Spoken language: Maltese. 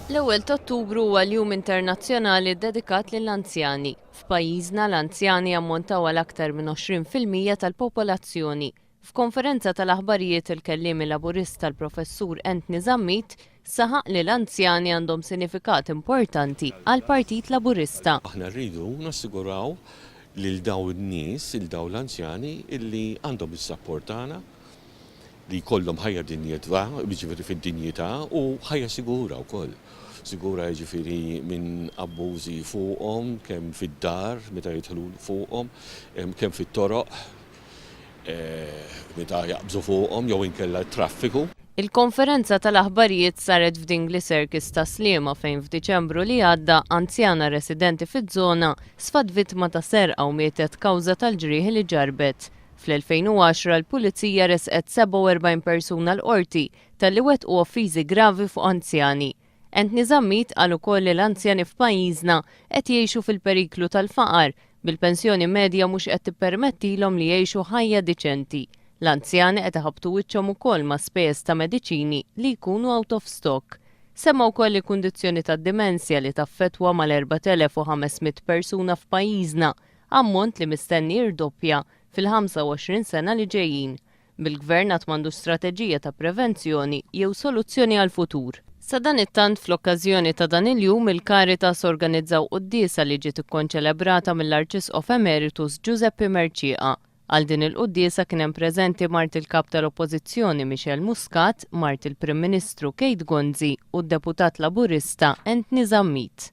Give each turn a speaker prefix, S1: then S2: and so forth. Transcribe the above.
S1: L-ewwel t'Ottubru huwa l-Jum Internazzjonali ddedikat lill-anzjani. F'pajjiżna l-anzjani jammontaw għal aktar minn 20% tal-popolazzjoni. F'konferenza tal-aħbarijiet il-kelliemi Laburista l-Professur Anthony Zammit saħaq li l-anzjani għandhom sinifikat importanti għall-Partit Laburista.
S2: Aħna rridu nassiguraw lil dawn in-nies, lil dawn l-anzjani illi għandhom is-sapport tagħna, li jkollhom ħajja dinjità, jiġifieri fid-dinjità u ħajja sigura wkoll. Sigura jiġifieri minn abbużi fuqhom kemm fid-dar meta jidħlu fuqhom, kemm fit-toroq meta jaqbżu fuqhom jew inkella t-traffiku.
S1: Il-konferenza tal-aħbarijiet saret f'Dingli Circus ta' Sliema fejn f'Diċembru li għadda anzjana residenti fiż-żona sfat vittma ta' serqa u mietet kawża tal-ġrieħi li ġarrbet. Fl-2010 l-Pulizija ressqet 47 persuna l-Qorti talli wettqu offiżi gravi fuq anzjani. Anthony Zammit qal ukoll li l-anzjani f'pajjiżna qed jgħixu fil-periklu tal-faqar, bil-pensjoni medja mhux qed tippermettilhom li jgħixu ħajja diċenti. L-anzjani qed iħabbtu wiċċhom ukoll ma' spejjeż ta' mediċini li jkunu out of stock. Semma wkoll il-kundizzjoni tad-dimensja li taffettwa mal-4,500 persuna f'pajjiżna, ammont li mistenni jirdoppja fil-25 sena li ġejjin, bil-Gvern għad m'għandux strateġija ta' prevenzjoni jew soluzzjoni għall-futur. Sadanittant, fl-okkażjoni ta' dan il-jum, il-Caritas organizzaw quddiesa li ġiet ikkonċelebrata mill-Arċisqof Emeritus Giuseppe Mercieca. Għal din il-quddiesa kien hemm preżenti mart il-Kap tal-Oppożizzjoni Michelle Muscat, mart il-Prim Ministru Kate Gonzi u d-Deputat Laburista Anthony Zammit.